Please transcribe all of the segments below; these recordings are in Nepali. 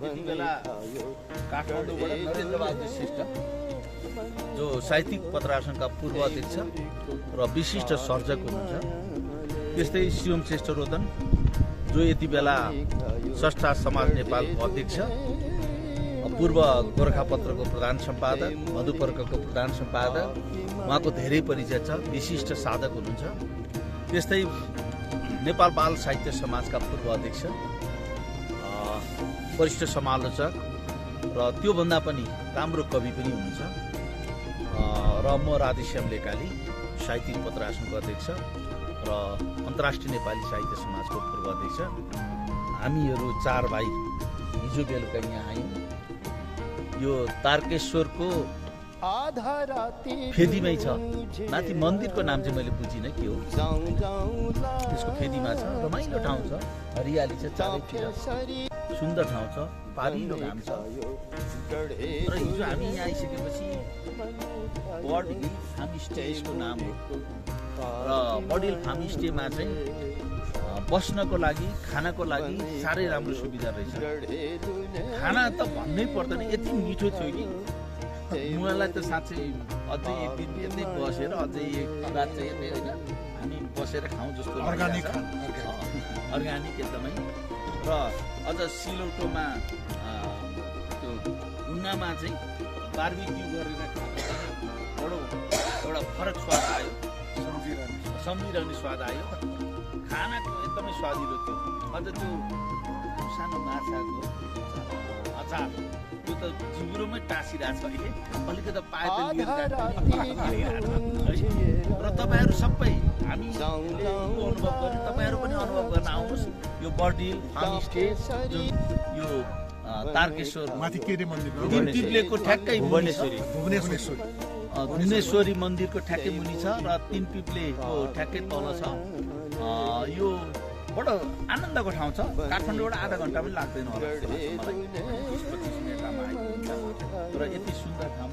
यति बेला काठमाडौँबाट नरेन्द्रबहादुर श्रेष्ठ जो साहित्यिक पत्रासनका पूर्व अध्यक्ष र विशिष्ट सर्जक हुनुहुन्छ, त्यस्तै शिवम श्रेष्ठ रोदन जो यति बेला स्रष्टा समाज नेपालको अध्यक्ष, पूर्व गोरखापत्रको प्रधान सम्पादक, मधुपर्कको प्रधान सम्पादक, उहाँको धेरै परिचय छ, विशिष्ट साधक हुनुहुन्छ। त्यस्तै नेपाल बाल साहित्य समाजका पूर्व अध्यक्ष, वरिष्ठ समालोचक र त्योभन्दा पनि राम्रो कवि पनि हुनुहुन्छ र म राधेश्याम लेकाली साहित्यिक पत्रासनको अध्यक्ष र अन्तर्राष्ट्रिय नेपाली साहित्य समाजको पूर्व अध्यक्ष। हामीहरू 4 भाइ हिजो बेलुका यहाँ आयौँ। यो तारकेश्वरको फेदीमै छ, माथि मन्दिरको नाम चाहिँ मैले बुझिनँ के हो, त्यसको फेदीमा छ। रमाइलो ठाउँ छ, हरियाली छ चारैतिर, सुन्दर ठाउँ छ, पारिलो घाम छ। र हिजो हामी यहाँ आइसकेपछि बर्ड हिल फार्म स्टेको नाम हो र बर्ड हिल फार्म स्टेमा चाहिँ बस्नको लागि, खानको लागि साह्रै राम्रो सुविधा रहेछ। खाना त भन्नै पर्दैन, यति मिठो थियो कि मलाई त साँच्चै अझै एक दिन यतै बसेर अझै एक रात चाहिँ यतै होइन हामी बसेर खाउँ जस्तो अर्ग्यानिक एकदमै। र अझ सिलौटोमा त्यो ढुङ्गामा चाहिँ बार्बिक्यू गरेर खानु एउटा फरक स्वाद आयो, सम्झिरहने स्वाद आयो। खानाको एकदमै स्वादिलो थियो। अझ त्यो सानो माछाको अचार त्यो त जिब्रोमै टाँसिरहेको छ अहिले, अलिकति पाए त र तपाईँहरू सबै हामी अनुभव गर्नु, तपाईँहरू पनि अनुभव गर्न आउनुहोस्। यो बर्ड हिल फार्म स्टे जुन यो तारकेश्वर माथि के रे मन्दिर तिन पिप्लेको ठ्याक्कै भुवनेश्वरी मन्दिरको ठ्याक्कै मुनि छ र तिन पिप्लेको ठ्याक्कै तल छ। यो बडो आनन्दको ठाउँ छ। काठमाडौँबाट आधा घन्टा पनि लाग्दैन होला मलाई, 20-25 मिनटमा आइपुग्छ। र यति सुन्दर ठाउँ,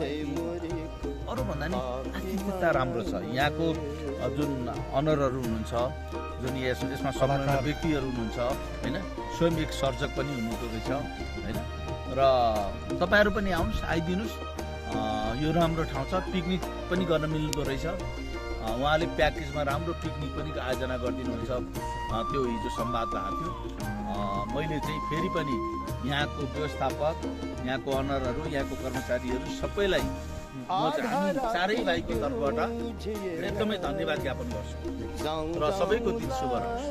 अरूभन्दा नि आतिथ्यता राम्रो छ। यहाँको जुन अनरहरू हुनुहुन्छ, जुन यसमा संलग्न व्यक्तिहरू हुनुहुन्छ होइन, स्वयं एक सर्जक पनि हुनुहुँदो रहेछ होइन। र तपाईँहरू पनि आउनुहोस्, आइदिनुहोस्। यो राम्रो ठाउँ छ, पिकनिक पनि गर्न मिल्दो रहेछ। उहाँले प्याकेजमा राम्रो पिकनिक पनि आयोजना गरिदिनुहुन्छ, त्यो हिजो संवाद भएको थियो। मैले चाहिँ फेरि पनि यहाँको व्यवस्थापक, यहाँको अनरहरू, यहाँको कर्मचारीहरू सबैलाई हामी 4 भाइको तर्फबाट एकदमै धन्यवाद ज्ञापन गर्छु र सबैको दिन शुभ रहोस्।